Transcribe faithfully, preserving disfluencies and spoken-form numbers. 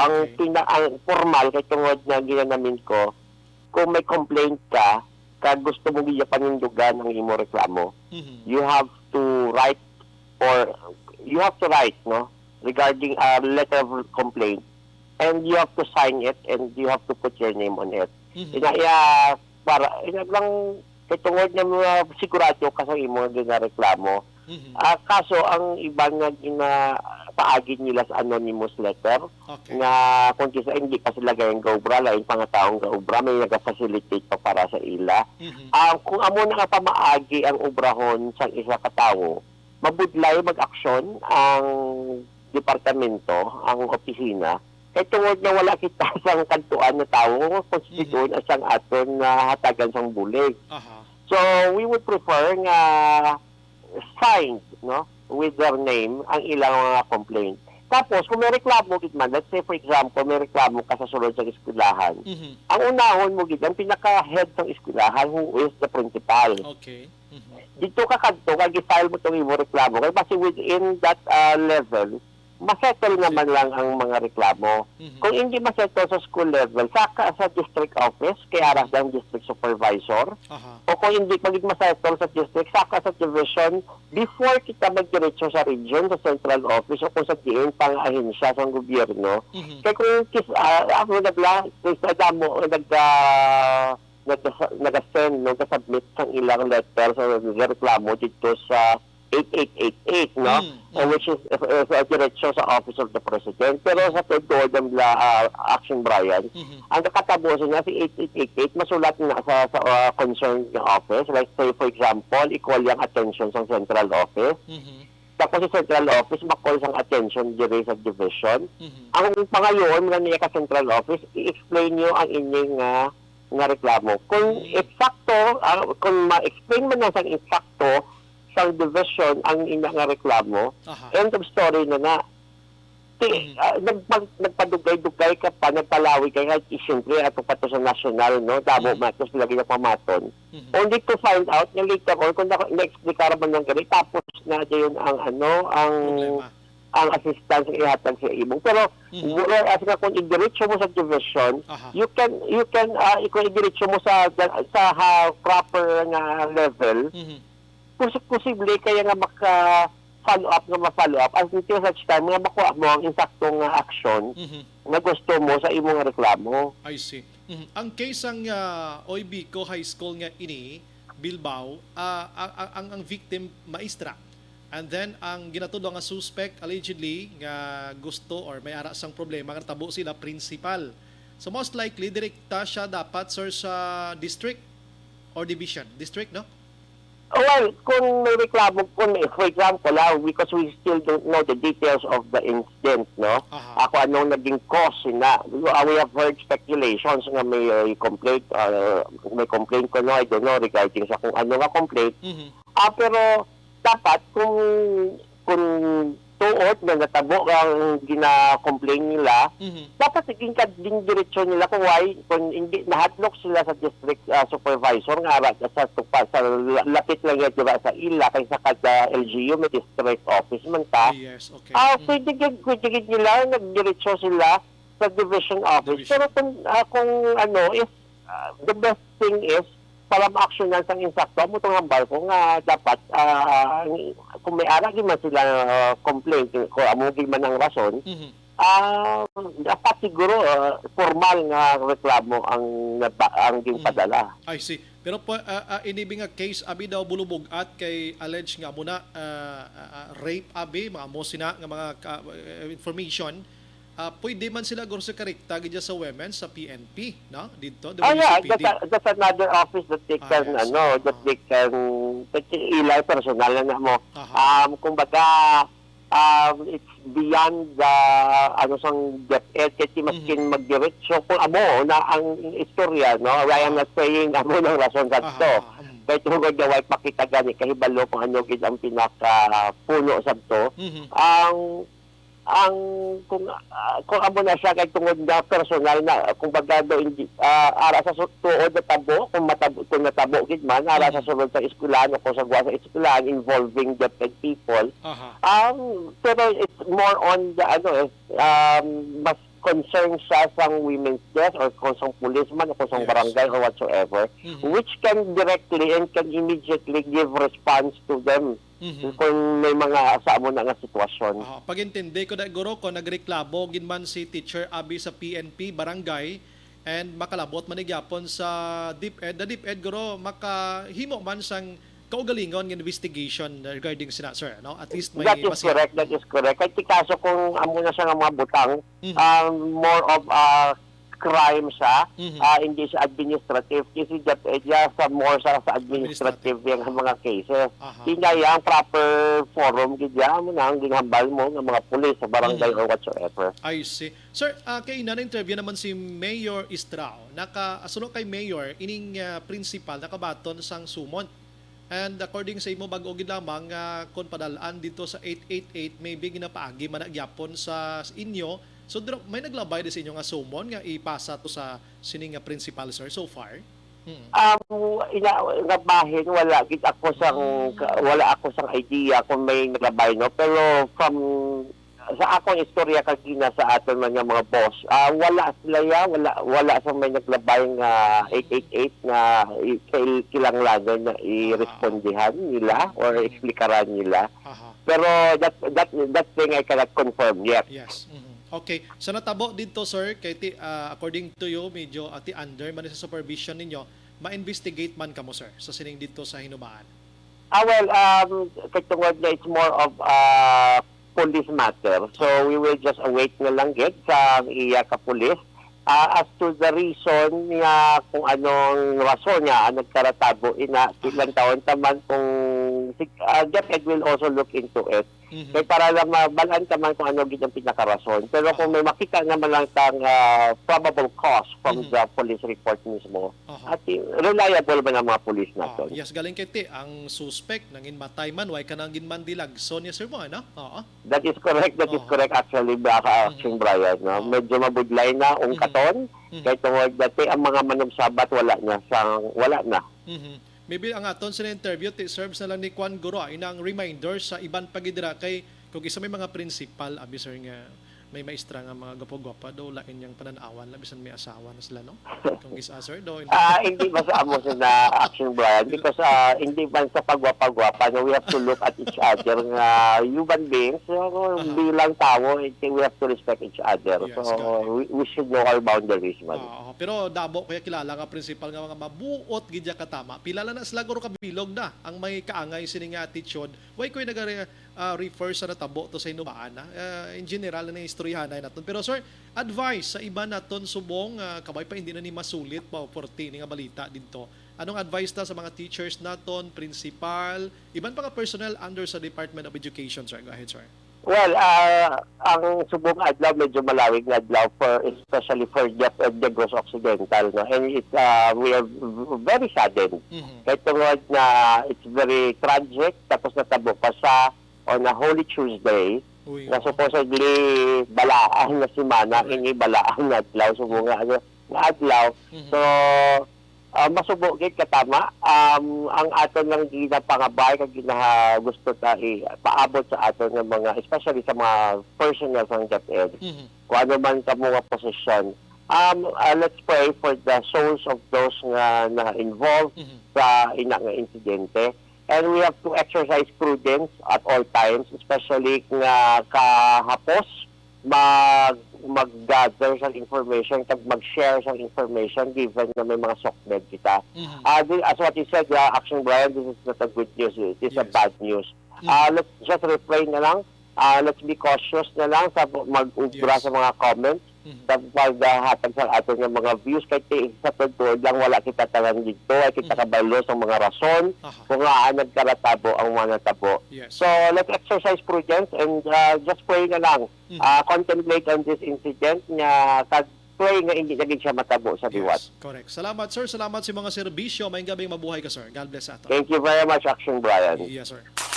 Ang Okay. pina-, ang formal kay tungod nga ginanamin ko, kung may complaint ka, kag gusto mo gid panindugan ang imo reklamo, Mhm. you have to write or you have to write, no, regarding a letter of complaint, and you have to sign it and you have to put your name on it. Mhm. Ina iya para ina lang kay tungod nga mga sigurado ka sa imo nga ginareklamo. Mhm. Ah, kaso ang iban nga ginapaagi nila sa anonymous letter Okay. nga kung kisa hindi pa sila gayang gaobra, lain pa nga taong gaobra, may naga-facilitate pa para sa ila. Mhm. Ah, kung amo na nga pamaagi ang obrahon sang isa ka tawo, mabudlay mag-aksyon ang departamento, ang opisina, kay tungod nga wala kita sang kadtuan nga tawo nga konstituon Mhm. sang aton nga hatagan sang bulig. Aha. So, we would prefer nga signed, no, with their name ang ilang mga complaint. Tapos, kung may reklamo gid man, let's say for example, may reklamo ka sa sulod sa eskwelahan, Mhm. ang unahon mo gid ang pinaka-head sang eskwelahan, who is the principal. Okay. Mhm. Dito ka kadto, kag i-file mo tong imo reklamo. Kay basi within that, ah, level, masettle Sige. naman lang ang mga reklamo. Mhm. Kung hindi masettle sa school level, saka sa district office, kay ara Mhm. sang district supervisor. Aha. O kung hindi pa gid masettle sa district, saka sa division, before kita magdiretso sa region, sa central office, o kung sa diin pang ahensya sang gobyerno. Mhm. Kay kung kis-, ah, ako nagla-, kung sa damo, nag-, ah, nag-, naga-send, no, nag-submit sang ilang letter sa reklamo dito sa eight eight eight eight, no? Mm, Uh, mm. which is, uh, uh, diretso sa Office of the President. Pero sa tuod-tuod ang bla-, ah, Action Brian, Mhm. ang nakatabo sa niya, si eight eight eight eight, masulat na sa, sa, ah, concerned nga office. Like, say, for example, i-call yang attention sa central office. Mhm. Tapos sa central office, ma-call sang attention diri sa division. Mhm. Ang pangayoon nga niya ka central office, i-explain niyo ang ining nga, nga reklamo. Kung Mm. eksakto, ah, kung ma-explain man na sang eksakto sang division ang ina nga reklamo, Aha. end of story na na. Ti-, Mm. ah, nagpag-, nagpadugay-dugay ka pa, nagpalawi ka nga, eh, siyempre, ato pa to sa nasyonal, no? Damo Mm. man to sila ginapamaton. Mhm. Only to find out nga later on, kung na-, na-explicar man lang gani, tapos na dayon ang, ano, ang, Problema. ang assistance nga ihatag sa imo. Pero, Mhm. whereas nga kung idiretso mo sa division, Aha. you can, you can, ah, kung idiretso mo sa, sa, ha, proper nga level, Mhm. pos-, posible kaya nga maka-follow up, nga ma-follow up until such time nga makuha mo ang insakto nga aksyon Mhm. nga gusto mo sa imo nga reklamo. I see. Mhm. Ang case sang, ah, Oybico High School nga ini, Bilbao, ah, ang, ang, ang, ang victim, maestra. And then, ang ginatudlo nga suspect, allegedly, nga gusto or may ara sang problema, nga natabo sila, principal. So, most likely, direkta siya dapat, sir, sa district or division? District, no? Oh, well, kung may reklamo, kung may, for example, ah, because we still don't know the details of the incident, no? Aha. Ah, kung anong naging cause na. We, ah, we have heard speculations nga may, uh, complaint, uh, may complaint ko, no? I don't know regarding sa kung ano nga complaint. Mhm. Ah, pero dapat kung, kung tuod nga natabo ang gina-complain nila, Mhm. dapat naging kad-, din diretso nila kung why, kung hindi nahadlok sila sa district, ah, supervisor nga ara sa tupa, sa la-, lapit lang yan, di ba, sa ila, kay sa kada L G U may district office man ta. Ah, yes, okay. Ah, Mm. pwede gid, pwede gid nila nagdiretso sila sa division office. Division. Pero kung, ah, kung ano, if, ah, the best thing is, para ma-actionan sang insakto, amo tong hambal ko nga dapat, ah, kung may ara gid man sila, ah, complaint, kung amo gid man ang rason, Mhm. ah, dapat siguro, ah, formal nga reklamo ang naba-, ang Mm. ginpadala. I see. Pero po, ah, ah, ini bi nga case, abi daw bulubog-at kay allege nga amo na, ah, ah, ah, rape abi, mga amo sina nga mga ka-, eh, information. Ah, pwede man sila guro sa karekta gid sa women sa P N P, no? Dito, the Ah, yeah, W C P D. That's a, that's another office that they Ah, can, yes. ano, that Ah. they can, that ilay personal na mo. Aha. Um, kumbaga, um, it's beyond the, ano, sang DepEd, kasi Mhm. maskin magdiretso, kung amo na ang istorya, no? I am Ah. not saying amo nang rason sa Aha, to. aha, mm. Kay tungod nga way pakita gani kahibalo kung ano gid ang pinaka puno sa to. Mhm. Ang, ang, kung, ah, kung amo na siya kay tungod nga personal na, kumbaga, do, hindi, ah, ara sa su-, tuod na tabo, kung matabo, kung natabo gid man, ara sa Mhm. sulod sa eskwelahan o kung sa guwa sa eskwelahan involving DepEd people. Aha. Um, pero it's more on the, ano, eh, um, mas concern siya sang women's desk or kung sang policeman o kung sang Yes. barangay or whatsoever, Mhm. which can directly and can immediately give response to them Mhm. kung may mga sa amo na nga sitwasyon. Ah, pag-intindi ko na, guro, kung nagreklamo gid man si teacher abi sa P N P, barangay, and makalabot man ni gyapon sa DepEd, the DepEd, guro, makahimo man sang kaugalingon nga investigation regarding sina, sir, no? At least may That is masihan. correct, that is correct. Kay ti kaso kung amo na siya nga mga butang, Mhm. um, more of a crime siya, Mhm. ah, hindi siya administrative. Kasi that, eh, diya sa more sa, sa administrative Administrative. yung mga cases. Aha. Hindi niya yung proper forum, gid niya, amo na ang ginhambal mo ng mga pulis sa barangay Mhm. or whatsoever. I see. Sir, ah, kay na-interview naman si Mayor Estrao. Naka, asuno kay Mayor, ining, ah, principal nakabaton sang sumon. And according sa imo, bag-o gid lamang nga kon padalaan dito sa eight eight eight, maybe ginapaagi man na gyapon sa, sa inyo. So, dra-, may naglabay di sa inyo nga sumon nga ipasa to sa sini nga principal, sir, so far? Mm. Um, ina, nga bahin, wala gid ako sang, Mm. ka-, wala ako sang idea kung may naglabay, no? Pero from sa akong istorya kagina sa aton man nga mga boss, ah, wala sila ya, wala, wala sa may naglabay nga Mm. eight eight eight nga i-, kail-, kilanglanan na Ah, irespondihan nila or mm. eksplikaran nila. Aha. Pero that, that, that thing I cannot confirm yet. Yes. Mhm. Okay. Sa natabo dito, sir, kay ti, ah, according to you, medyo, ah, ti under man sa supervision ninyo, ma-investigate man kamo, sir, sa sining dito sa Hinubaan? Ah, well, um, kay tungod nga it's more of a police matter. So, we will just await na lang gid sa iya ka police. Ah, as to the reason nga kung anong rason nga ang nagkaratabo ina, Aha. ilang taon taman kung sig-, ah, DepEd will also look into it. Mhm. Kay para lang mabalaan taman kung ano gid ang pinakarason. Pero kung Aha. may makita naman lang tang, ah, probable cause from Mhm. the police report mismo, Aha. at i-, reliable man ang mga police Ah, naton. yes, galing kay ti, ang suspect nangin matay man, way ka nang ginmandilagson niya, sir, mo, ano? Oo. That is correct, that is Oo. correct actually, baka Mhm. Action Brian, no? Oo. Medyo mabudlay na, Mhm. ungkaton, Mhm. kay tungod dati ang mga manugsabat wala na sang, wala na. Mhm. Maybe ang aton sa interview, ti serves na lang ni Kwan Guro, ah, inang reminder sa iban pa gid dira kay kung isa may mga principal, abi, sir, nga may maestra nga mga gwapo-gwapa daw, lain niyang panan-awan, la, bisan may asawa na sila, no? Kung isa, sir, daw, hindi. Ah, hindi ba sa amo sa na Action Brian? Because, ah, hindi man sa pagwapa-gwapa, no, we have to look at each other nga human beings, no, Aha. bilang tawo, eh, we have to respect each other. Yes, So, got it. we, we should know our boundaries man. Oo, pero damo kaya kilala nga principal nga mga mabuot gid ya katama. Pila lang na sila guro kabilog na ang may kaangay sini nga attitude. Why ko'y naga, ah, refer sa natabo to sa Hinubaan, ah? Ah, in general na istoryahanay naton. Pero sir, advice sa iban naton subong, ah, kabay pa hindi na ni masulit pa o porti ni nga balita didto. Anong advice ta sa mga teachers naton, principal, iban pa nga personnel under sa Department of Education, sir? Go ahead, sir. Well, ah, ang subong adlaw medyo malawig nga adlaw for, especially for Dep-, uh, Negros Occidental, no? And it's, ah, we are v-, very saddened. Mhm. Kay tungod na it's very tragic, tapos natabo pa sa on a Holy Tuesday, Uy, na oo. supposedly balaan na semana, Correct. ini balaan nga adlaw, subong nga, ano, nga adlaw. Mhm. So, ah, masubo gid katama. Um, ang aton lang ginapangabay kag ginaha-, gusto ta ipaabot sa aton nga mga, especially sa mga personnel sang DepEd, Mhm. kung ano man kamo nga posisyon. Um, ah, let's pray for the souls of those nga na-involved Mhm. sa ina nga insidente. And we have to exercise prudence at all times, especially nga kahapos mag, mag-gather sa information kag mag-share sa information given na may mga sukbed kita. Mhm. Ah, di, as what you said, ah, Action Brian, this is not a good news. It is a Yes. bad news. Mhm. Ah, let's just refrain na lang. Ah, let's be cautious na lang sa mag-ubra Yes. sa mga comments, Mhm. sa paghatag sa aton nga mga views. Kay ti-, sa pagtuod lang, wala kita tanan dito. Ay kita Mhm. kabalo sa mga rason Aha. kung ngaa nagkaratabo ang mga natabo. Yes. So, let's exercise prudence and, ah, just pray na lang. Mhm. Ah, contemplate on this incident nga kag pray nga hindi na gid siya matabo sa liwat. Yes, correct. Salamat, sir. Salamat sa mga serbisyo. Maayong gabi, mabuhay ka, sir. God bless sa ato. Thank you very much, Action Brian. Yes, sir.